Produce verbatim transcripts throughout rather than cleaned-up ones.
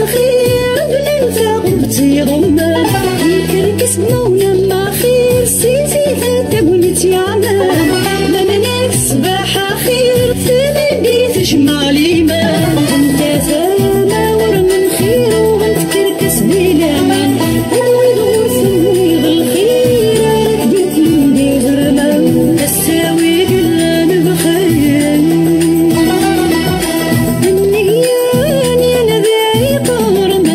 Axir bnan taɣult iɣummen, ikerkes ma unam axir, si zik tagnit yeɛnan. Ma nenna-k ṣṣbeḥ axir, tmeddit tejmeɛ liman. Anta tama ur menxir, ur n tkerkas di laman. Anwa i d ɣur-sen wid lxir, ara k-d-yuklen d iɣerman. Ass-a wi yellan bxir. Nniya-nni d ay iqerman,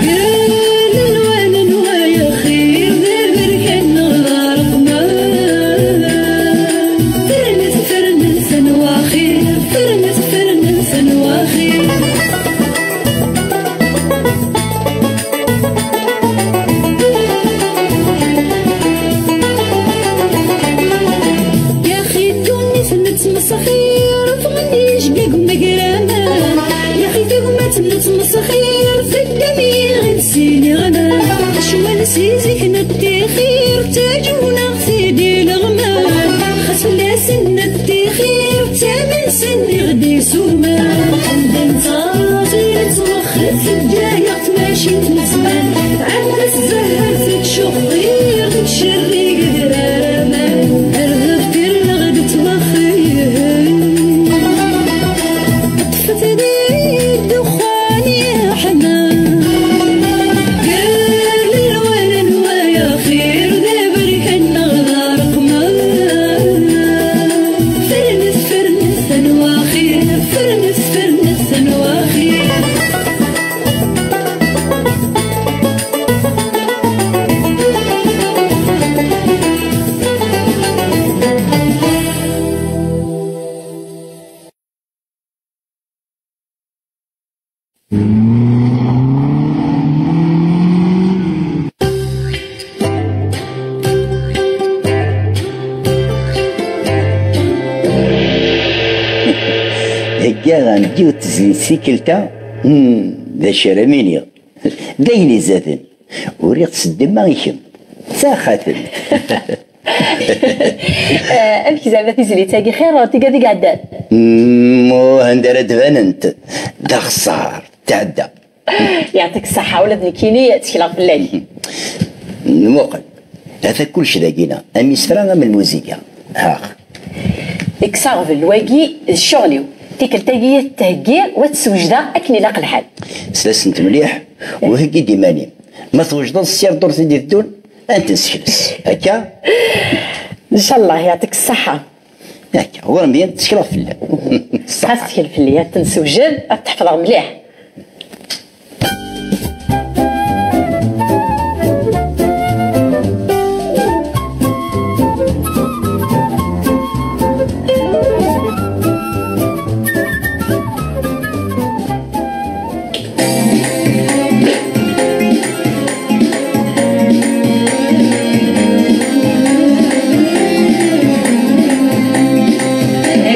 gar lelwan n way axir, d aberkan neɣ d areqman. Fernet, fernet, anwa axir, fernet, fernet, anwa axir. Yaxi ddunit nettmesxir, ffɣen yijgag umegraman. Yaxi tagmat nettmesxir, teddam yiɣid s iniɣman. Cwan si zik nettixir, ttaǧun-aɣ-t-id ileɣman. Xas fell-asen nettixir, ttamen-sen iɣ-d isuman. Anda nettaẓ i nettwexxer, teǧǧa-yaɣ tmacint n zzman. Tɛedda tzeher tettcuxxir, tettcerrig d raraman. Ar deffir neɣ d ttwaxir. Ṭṭfet-d ddexxan yeḥman. Gar lelwan n way axir, d aberkan neɣ d areqman. Fernet, fernet, anwa axir, fernet, fernet, anwa axir. Heggaɣ-am-d yiwet tezlit tikkelt-a, hmm, d acu ara m-iniɣ? D ayen izaden. Uriɣ-tt s ddemma i kemm. D taxatemt. Eh, amek zeɛma tizlit-agi xir tigad i iɛeddan? Mm, muhend ara d-banent. D axeṣṣar, tɛedda. Yeɛṭik ṣṣeḥḥa, ula d nekkini ttekleɣ fell-ak. Muqel, ata kullec dagina, am isefra am lmuziga. Ax. Deg s aɣbel wagi d ccɣel-iw. Tikkelt-agi ad t-theggi u ad t-sewjdeɣ akken ilaq lḥal. Sel-asent mliḥ, u heggi-d iman-im. Ma twejdeḍ s tsirdurt i d-iteddun, ad tent-nsekles. Akka? Ncallah, yeɛṭik ṣṣeḥḥa. Akka, ɣur-m yan, ttekleɣ fell-am. Xas tettkel fell-i, ad ten-sewjed, ad t-ḥefḍeɣ mliḥ.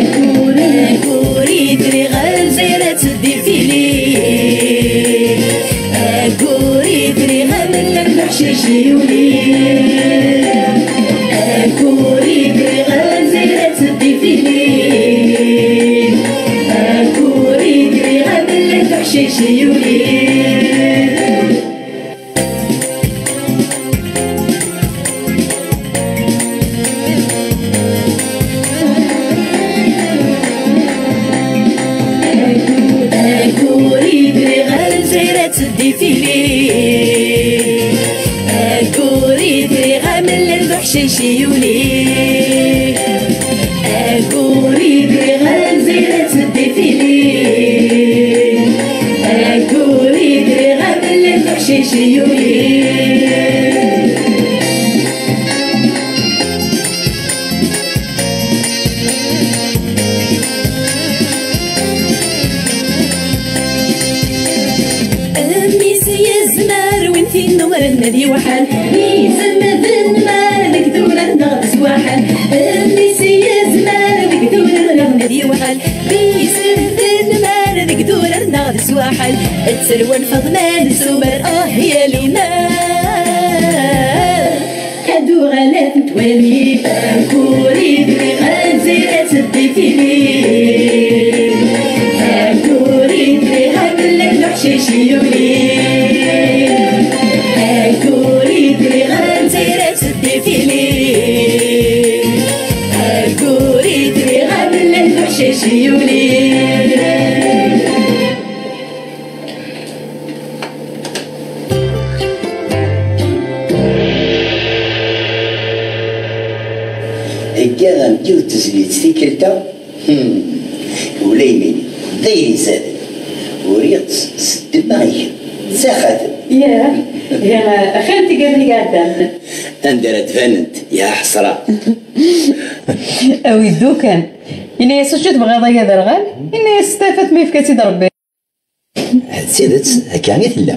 Aggur, aggur, i driɣ a Lezzayer ad teddi tili. Aggur, i driɣ amellal d uḥcic yuli. Aggur, i driɣ a Lezzayer ad teddi tili. Aggur, i driɣ amellal d uḥcic yuli. Aggur i driɣ a Lezzayer ad teddi tili. Aggur i driɣ amellal d uḥcic i yuli. Aggur i driɣ a Lezzayer ad teddi tili. Aggur i driɣ amellal d uḥcic i yuli. Mmi-s yezmer win t-inumren ad yewḥel, mi isemmed nnmar deg durar neɣ d swaḥel. Mmi-s yezmer deg durar neɣ ad yewḥel, mi isemmed nnmar deg durar neɣ d swaḥel. Tterwan Faḍma n Sumer, ah ya liman. Ad uɣal ad tent-wali. Aggur i driɣ a Lezzayer ad teddi tili. Aggur i driɣ amellal Yiwet tezlit tikkelt-a, hmm, ula imini, d ayen izaden. Uriɣ-tt s ddemma i kemm, d taxatemt. Yah, yah, axir n tigad n iɛeddan. Anda ara d-banent, ya ḥesra. Awi-d kan. Ini-as acu tebɣiḍ ay aderɣal, ini-as s tafat ma yefka-tt-id Rebbi. D tidet, akka i tella.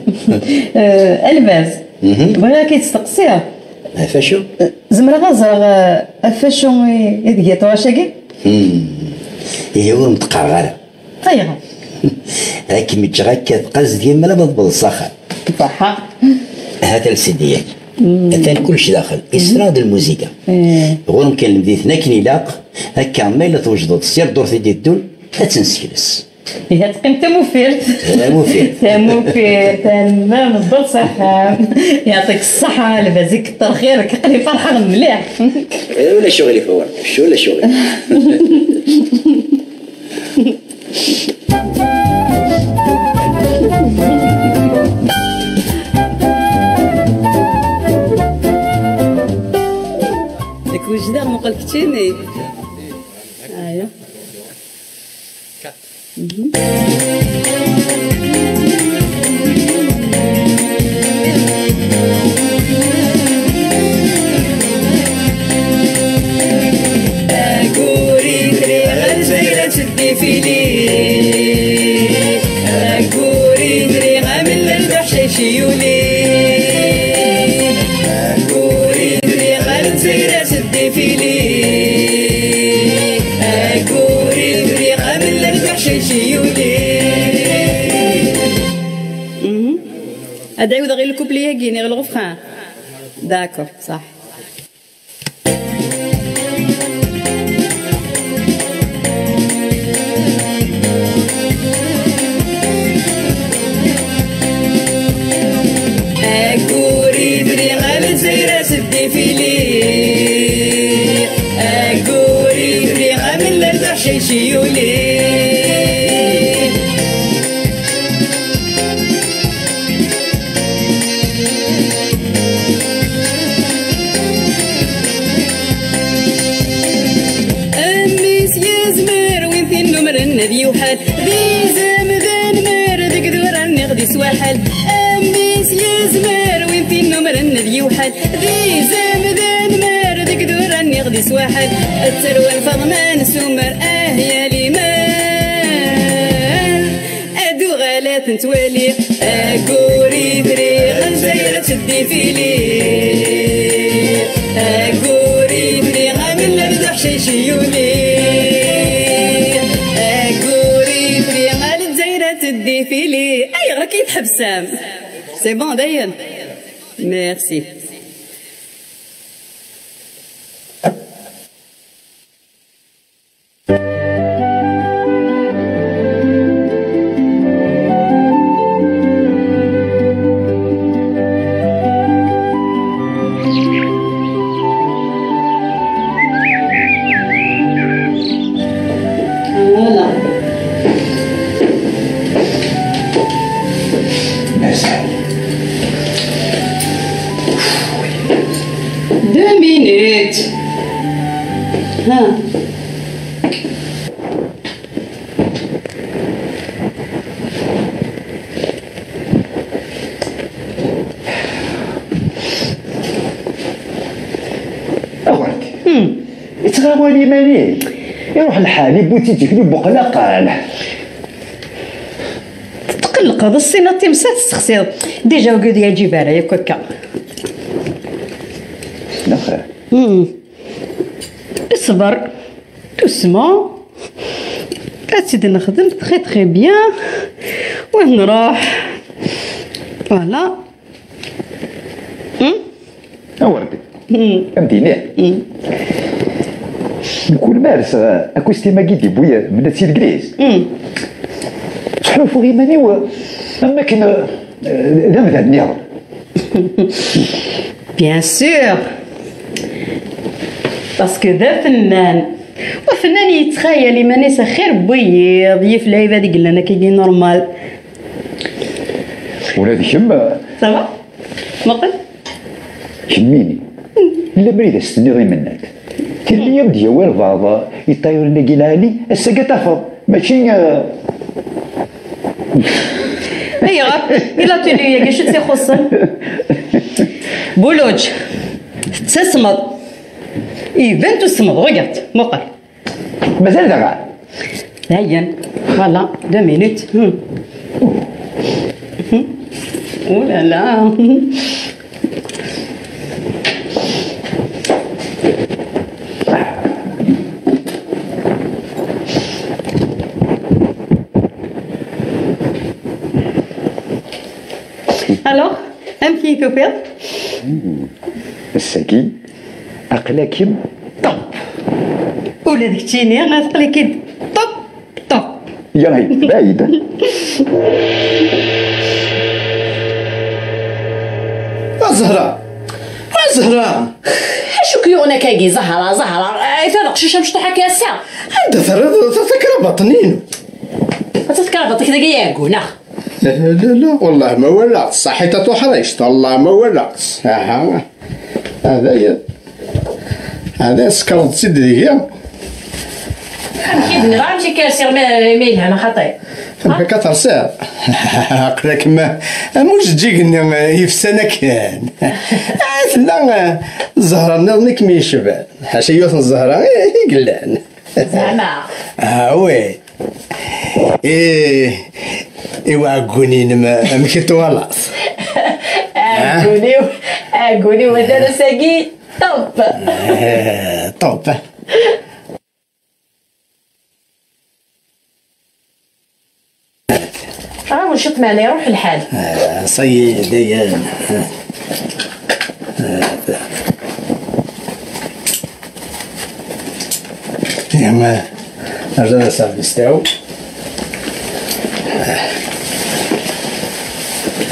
Eh, a Lbaz, Mhm. Bɣiɣ ad k-id-steqsiɣ. Ɣef acu? Eh, zemreɣ ad ẓreɣ, eh, ɣef wacu i, i tgiḍ tuɣac-agi? Hmm. Ihi ur m-d-qqareɣ ara. Ayɣer? Ad kem-ǧǧeɣ akka tqaz deg-i, ma lamma tewwḍeḍ s axxam. Ṣaḥa. Ahat a lsidi-agi. Hmm. Atan kullec daxel. Isra d lmuzika. Eh. Ɣur-m kan lemditen akken ilaq, akka ma yella twejdeḍ s yir ddurt i d-iteddun, ad tt-nessekles. Ihi ad teqqim tamufirt. Tamufirt. Tamufirt, tamam, tedduḍ s axxam. Yɛṭik ṣṣeḥḥa, lbaz ikter xir-k, aql-i ferḥeɣ mliḥ. Eh, ulac uɣilif a Werdic, ulac uɣilif. Nekk wejdeɣ, muqel keččini. Aya. Aguri dri ɣer Lezzayer ad teddi fili. Aguri dri amellal d uḥcic yuli. Aguri dri ɣer Lezzayer ad teddi fili. Aguri dri amellal d uḥcic yuli. Mhm. Ad ɛiwdeɣ i lkupli-agi, neɣ le refrain. D'accord, صح. Aguri dri ɣer Lezzayer ad teddi fili. Aguri dri amellal d uḥcic yuli. Mmi-s yezmer win t-innumren ad yewḥel, d izem d anmer deg idurar niɣ di swaḥel. Mmi-s yezmer win t-innumren ad yewḥel, d izem d anmer deg idurar niɣ di swaḥel. Ad terwel Faḍma n Sumer, ah ya liman. Ad uɣal ad ten-twali. Aguri dri ɣer Lezzayer ad teddi fili. Aguri dri amellal d uḥcic yuli. Aguri dri ɣer Lezzayer ad teddi fili. Ayɣer akka i tḥebsem? C'est bon, dayen. Merci. Voilà. Deux minutes. Ah. Award. Hmm. Yettɣawal iman-ik. Iruḥ lḥal, iwwi-tt-id tikli n buqlaqal. Tetqellqeḍ, ssina timsa tessexsiḍ. Déjà, ugud yeɛǧib ara, yakk akka. Ssneɣ xir. Hmm. Ṣber. Doucement. Ad tt-id-nexdem très très bien. Wa nruḥ. Voilà. Hmm? Awerdi. Hmm. Am d-iniɣ. Hmm. Mkul ma rseɣ akustim-agi d-iwwi Mennad si Legliz. Hmm. Ttḥulfuɣ iman-iw am akken, eh, d amdan nniḍen. Bien sûr. Parce que d afennan. Afennan yettxayal iman-is axir n wiyiḍ, yif lɛibad i yellan akkagi normal. Ula d kemm. Ça va? Muqel. Kemmini. Lemmer i d as-tenniḍ i Mennad. Yelli ad d-yawi albaɛḍ iṭayuren-agi lɛali, ass-agi ad tafeḍ. Mačči, eh, Ayɣer? I la tenue-agi acu tt-ixuṣṣen? Buluǧ, tettasmeḍ. Iban tusmeḍ, regarde, muqel. Mazal daɣen? Dayen, voilà, deux minutes. Hmm. Hmm. Oh là là. Alors, amek i tufiḍ? Ass-agi, aql-akem top. Ula d keččini, aql-ik-id top, top. Ya, hey, بعيد. A Zahra! A Zahra! Acu k-yuɣen akkagi, Zahra, Zahra? Ay, ta d aqcic amecṭuḥ akka ass-a. Anda terriḍ ta-, takrabaṭ-nni-inu? Ata takrabaṭ-ik dagi iɛeggu, neɣ? La, la, la, والله ما ولعت. صحيت تحريشت، والله ما ولعت. Aha. هذا هي. هذا سكرت سيد ديالي. Amek i d-nniɣ, amek akka rsiɣ ma, ma yelha, ma xaṭi? Amek akka tersiḍ? Aql-ak ma, am ujeǧǧig-nni yefsan akken. Ah, tella, ah, zzher-nniḍen i kem-yecban. Ḥaca yiwet n zzher-a i, i yellan. Zeɛma? Ah, oui. Eh, i uɛeggun-inem, amek i twalaḍ? Aɛeggun-iw, aɛeggun-iw, atan ass-agi, top. Eh, top. Ɣawel ciṭ, meɛna iruḥ lḥal. Ah, ça y est, dayen. Ah. Ah. Yama, rẓan aservis-iw.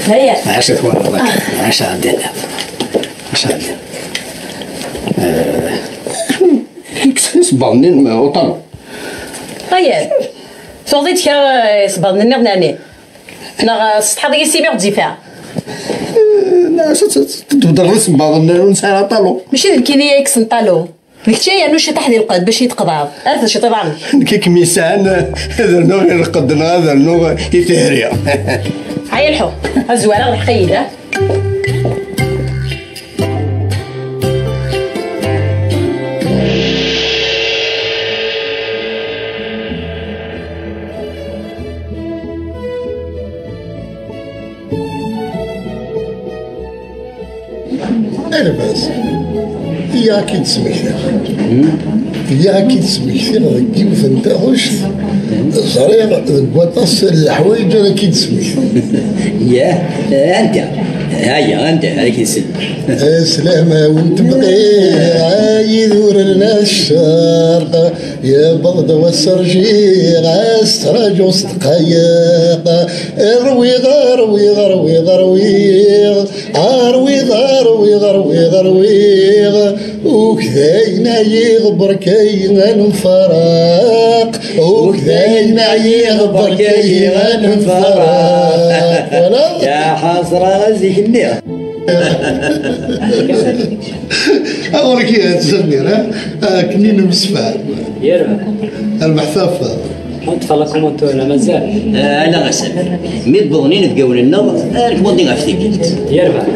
Haya. Ɛac twalaḍ, ɛac ɛeddan. Ɛac ɛeddan. Eh, kkes isebbaḍen-nni n uṭalu. Haya. Tuɣeḍ-id kra, eh, isebbaḍen nniḍen, ɛni? Neɣ, eh, tessetḥaḍ yis-i mi ɣ-d-ifa? Eh, la, s-, s-, s-, tbeddleḍ isebbaḍen ur nesɛi ara ṭalu. Mačči d nekkini ay yekksen ṭalu. D kečč ay yernu ciṭaḥ di lqedd bac i teqḍɛeḍ. Rfed ciṭ iḍarren-ik. Nekk i kem-yesɛan, ad rnuɣ i lqedd neɣ ad rnuɣ i tehri. Aya lḥu, ad zwareɣ lḥeqq-iyi-d, ah. Armas, iyya ad k-id-smektiɣ. Iyya ad k-id-smektiɣ deg yiwet n taɣect. Ẓriɣ deg waṭas n leḥwayeǧ ara k-id-smektiɣ. Yah, anta? Aya, anta ara k-id-smektiɣ? Aslama-wen tebɣi, ay iduren n ccerq, yewweḍ-d wass rjiɣ, ad s-traǧuɣ s ddqayeq. Rwiɣ, rwiɣ, rwiɣ, rwiɣ, rwiɣ, rwiɣ, rwiɣ, rwiɣ, ur k-d-ayen-ayi berka-yi ad nemfaraq, ur k-d-ayen-ayi berka-yi ad nemfaraq. Voilà. Ya ḥasra a zik-nni. Ɣur-k ihi, Samir, ha? Akken i nemsefham. Yerbeḥ. Rbeḥ tafeḍ. Ḥudd fell-ak umuntu, la mazal. Ah, ala a Samir. Mi d-wwḍen inebgawen-nneɣ, ad k-mundi ɣef tikkelt. Yerbeḥ.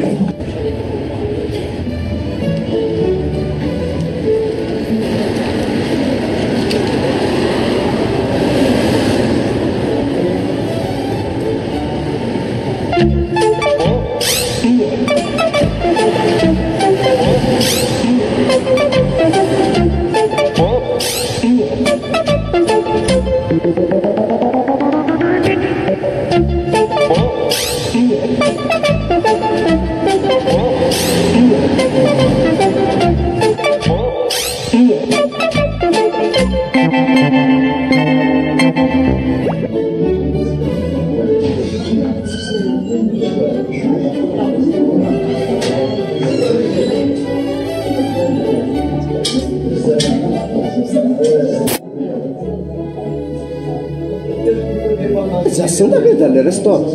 Tzeɛseḍ abrid ar le restaurant.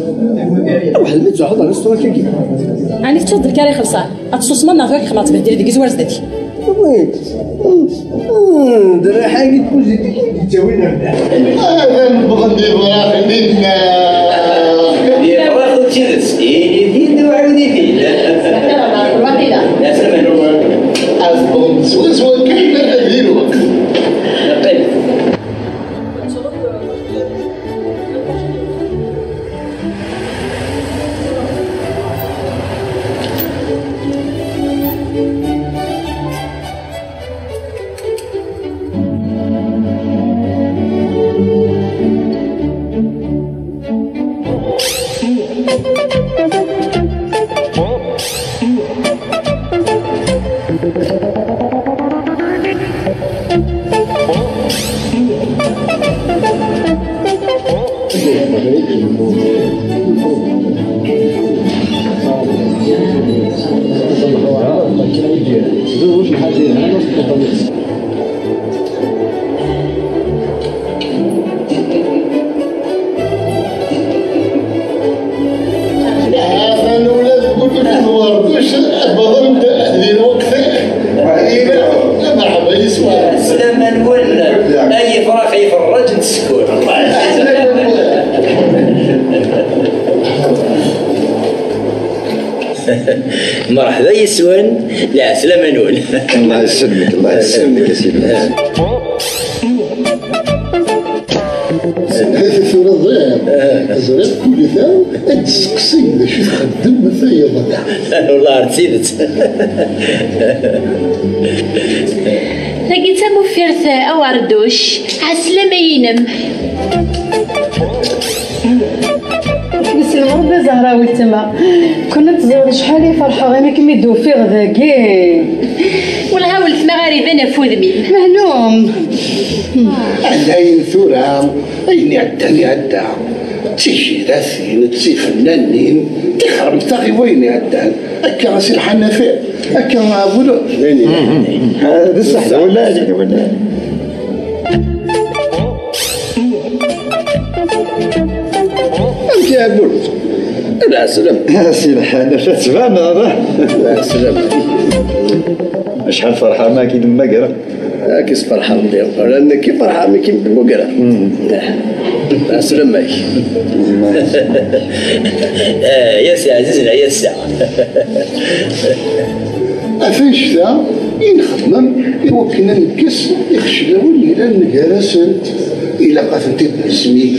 Aweḥd mi tzeɛɛuḍ ar restaurant-agi. Ɛni teččuḍ d lkar ixelṣan? Ad tsusmeḍ neɣ tura ad k-xemmeɣ ttbehdil deg izwar zdat-k. Ddreḥ-agi n tpuzitif i d-yettawin ar da. Ad newweḍ d ibrax dinna. D ibrax d tidet, ini-t-id, uɛiwed-it-id. Ad tewweḍ swaswa kan di lweqt. Atan ula deg udem n Werdus, wwḍen-d di lweqt. Merḥba yes-wen. Slam-nwen, ay ifrax iferraj n tsekkurt. Merḥba yes-wen, lɛeslama-nwen. Allah yesselmek, Allah yesselmek a sidi. Tura ẓriɣ, ẓriɣ kul ta ad d-testeqsi d acu txeddem tayeḍ. Wallah d tidet. Tagi d tamufirt a Werduc, ɛeslama-inem. Yesselm Rebbi a Zahra weltma. Kun ad teẓreḍ acḥal i ferḥeɣ imi kem-id-ufiɣ dagi. Wellah a weltma ɣer iban ɣef wudem-im. Mehlum. Dayen tura, ayen iɛeddan iɛedda. D tijiratin, d tifennanin, tixremt-aɣ i wayen iɛeddan. Akka a Si Lḥanafi, akka a Bulu. D ṣṣeḥ, d awlal, d awlal. Amek a Bulu? Lɛeslama. A Si Lḥanafi, tettbaneḍ. Lɛeslama. Acḥal ferḥeɣ ma k-id-mmagreɣ. Ad k-isferḥ Rebbi. Ula d nekk ferḥeɣ mi k-id-mmugreɣ. Ɛeslama-k. Eh, ya si ɛzizen, ya si. Ɣef annect-a i nxemmem i wakken ad nekkes ixeclawen yellan gar-asent. Ilaq ad tent-id-nesmig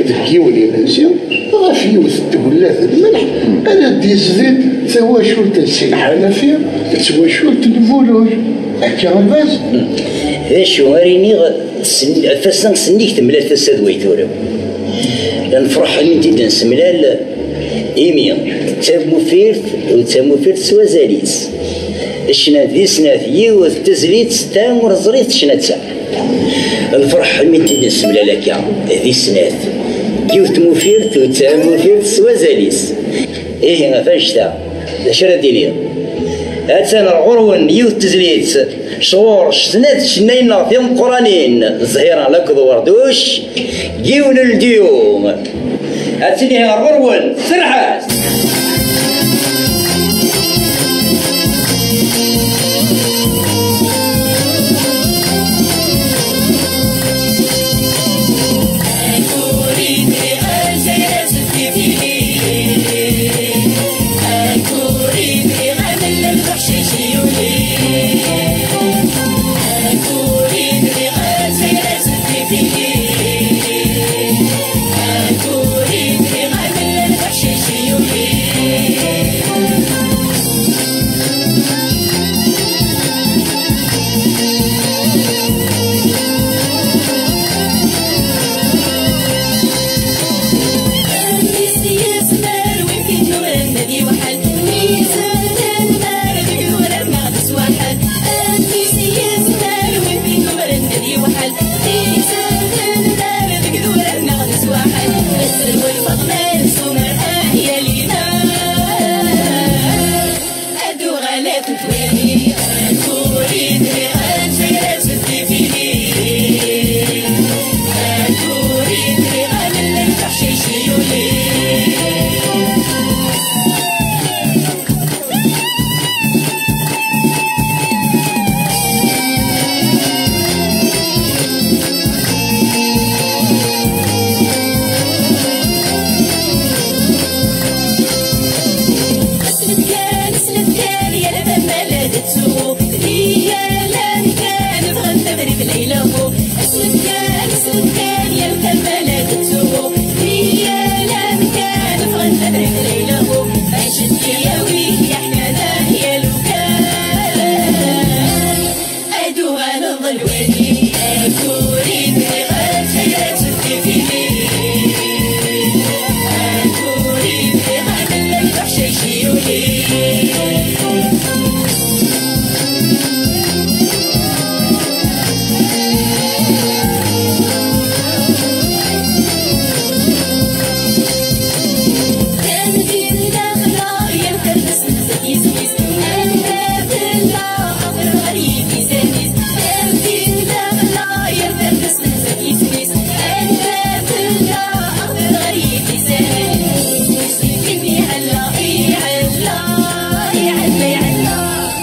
deg yiwen imensi ɣef yiwet n tgella d lmelḥ ara d-yezden tawacult n Si Lḥanafi d twacult n Bulul. Akka a lbaz? D acu ara iniɣ, sen-, tasa sennig temlal tasa d way turew. Nefreḥ imi tt-id-nessemlal, imi d tamufirt, d tamufirt s wazal-is. Ccna di snat, yiwet tezlit, ta ur ẓrit ccna d ta. Nefreḥ imi tt-id-nessemlal akka, di snat. Yiwet tmufirt, d tamufirt s wazal-is. Ihi, ɣef annect-a, d acu ara d-iniɣ? Attan ɣur-wen yiwet tezlit, sɣur snat tcennayin-nneɣ timeqqranin, Zhira akked Werduc, yiwen n ldiyu. Attan ihi ɣur-wen, serrḥet!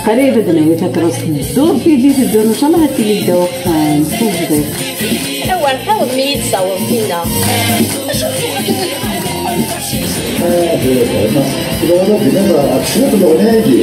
Qrib ad nawi takraḍt n ddurt i d-iteddun, ncallah ad tili ddaw uxxam, tujdiṭ. Awer tawḍem-iyi-d s aweḍ tinna. Lɣella dinna, cwiṭ n leɣnaya-agi.